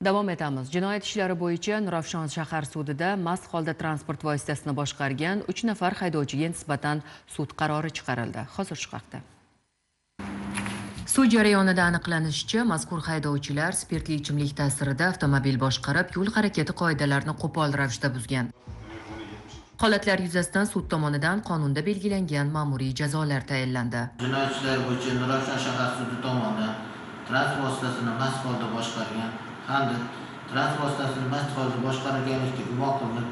Davom etamiz. Jinoyat ishlari bo'yicha Nurafshon shahar sudida mast holda transport vositasini boshqargan 3 nafar haydovchiga nisbatan sud qarori chiqarildi. Hozir shu haqda. Sud jarayonida aniqlanishicha, mazkur haydovchilar spirtli ichimlik ta'sirida avtomobil boshqarib, yo'l harakati qoidalarini qo'pol ravishda buzgan. Holatlar yuzasidan sud tomonidan qonunda belgilangan ma'muriy jazolar tayinlandi. Jinoyat ishlari bo'yicha Nurafshon shahar sudi tomonidan transport vositasini mast holda boshqargan hamda transport vositasini mast holda boshqarganlikda gumon qilinib,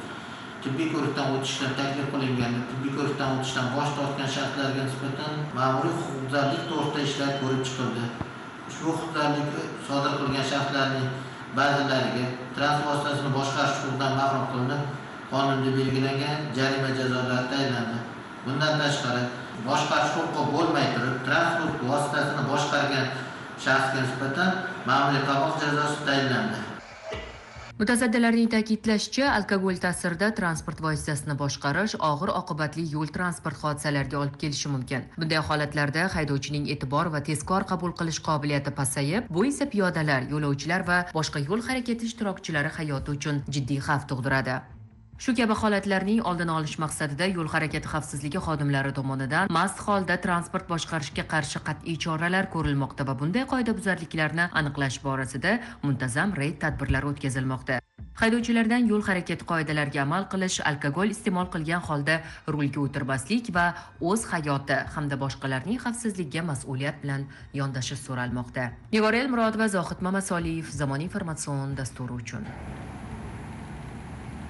tibbiy ko'rikdan o'tishdan taklif qilinganda tibbiy ko'rikdan o'tishdan bosh tortgan shaxslarga nisbatan ma'muriy huquqbuzarlik to'g'risida ishlar ko'rib chiqildi. Ushbu huquqbuzarlik sodir qilgan shaxslarning ba'zilariga transport vositasini boshqarish huquqidan mahrum qilinib, qonunda belgilangan jarima jazolari tayinlandi. Bundan tashqari, boshqarish huquqi bo'lmay turib transport vositasini boshqargan shaxsga nisbatan ma'muriy qamoq jazosi tayinlandi. Mutasaddilarning ta'kidlashicha, alkogol ta'sirida transport vositasini boshqarish og'ir oqibatli yo'l transport hodisalariga olib kelishi mumkin. Bunday holatlarda haydovchining e'tibor va tezkor qabul qilish qobiliyati pasayib, bu esa piyodalar, yo'lovchilar va boshqa yo'l harakati ishtirokchilari hayoti uchun jiddiy xavf tug'diradi. Shu kabi holatlarning oldini olish maqsadida yo'l harakati xavfsizligi xodimlari tomonidan mast holda transport boshqarishga qarshi qat'iy choralar ko'rilmoqda va bunday qoidabuzarliklarni aniqlash borasida muntazam reyd tadbirlari o'tkazilmoqda. Haydovchilardan yo'l harakati qoidalariga amal qilish, alkogol iste'mol qilgan holda rulga o'tirmaslik va o'z hayoti hamda boshqalarning xavfsizligiga mas'uliyat bilan yondashish so'ralmoqda. Nigora Elmurodova, Zohid Mamasoliyev, Zamon informatsion dasturi uchun.